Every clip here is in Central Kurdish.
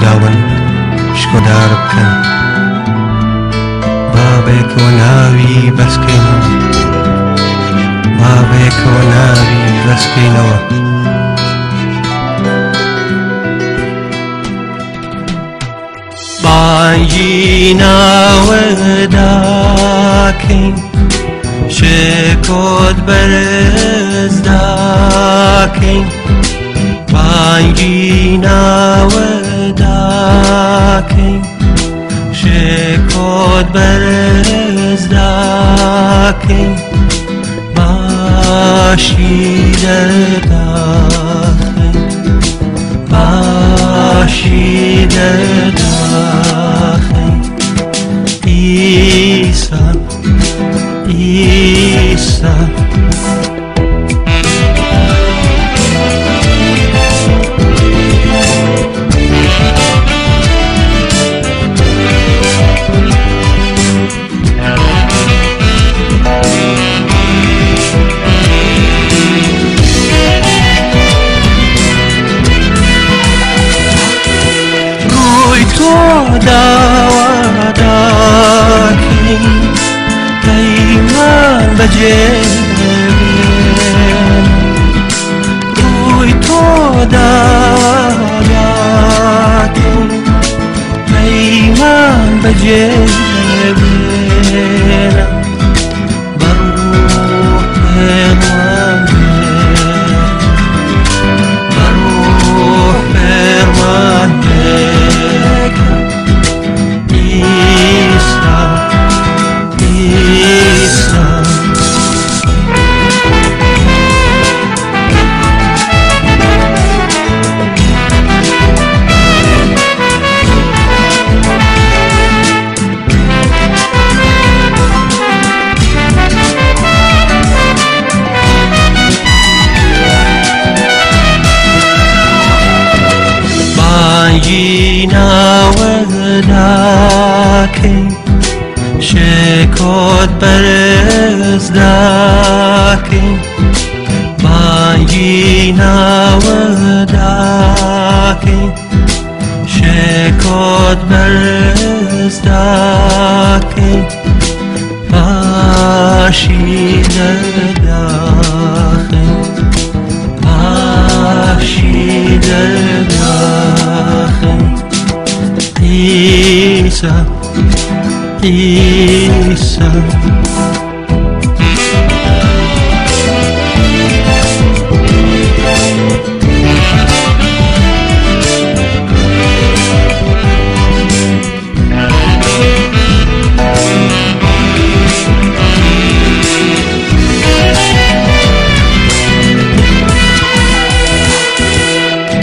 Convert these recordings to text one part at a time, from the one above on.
خوداوەند شکۆدار بکەن، با بەیەکەوە ناوی بەرزکەینەوە، با بەیەکەوە ناوی بەرزکەینەوە. بانگی ناوەداکەین، شکۆت بەرز داکەین، بانگی ناوەداکەین، شکۆت بەرز داکەین، باشی دەرداخین، باشی دەرداخین. عیسا، عیسا. ڕووی تۆ داوا داکەین، پەیمان بەجێ بێن. ڕووی تۆ داوا داکەین، پەیمان بەجێ بێنە، بەڕوو فێرمان بێ، بەڕوو فێرمان بێکە. عیسا، عیسا. بانگی ناوەداکەین، شکۆت بەرز داکەین، بانگی ناوەداکەین، شکۆت بەرز داکەین، باشی دەرداخین، باشی دەرداخین. عیسا، عیسا.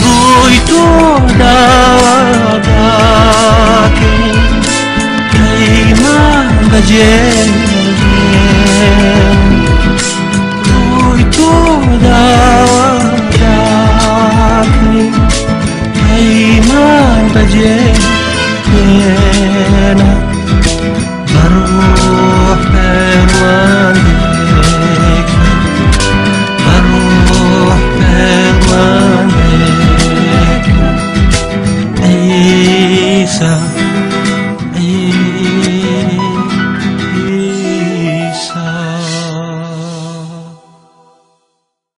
ڕووی تۆ داوا داکەین، پەیمان بەجێ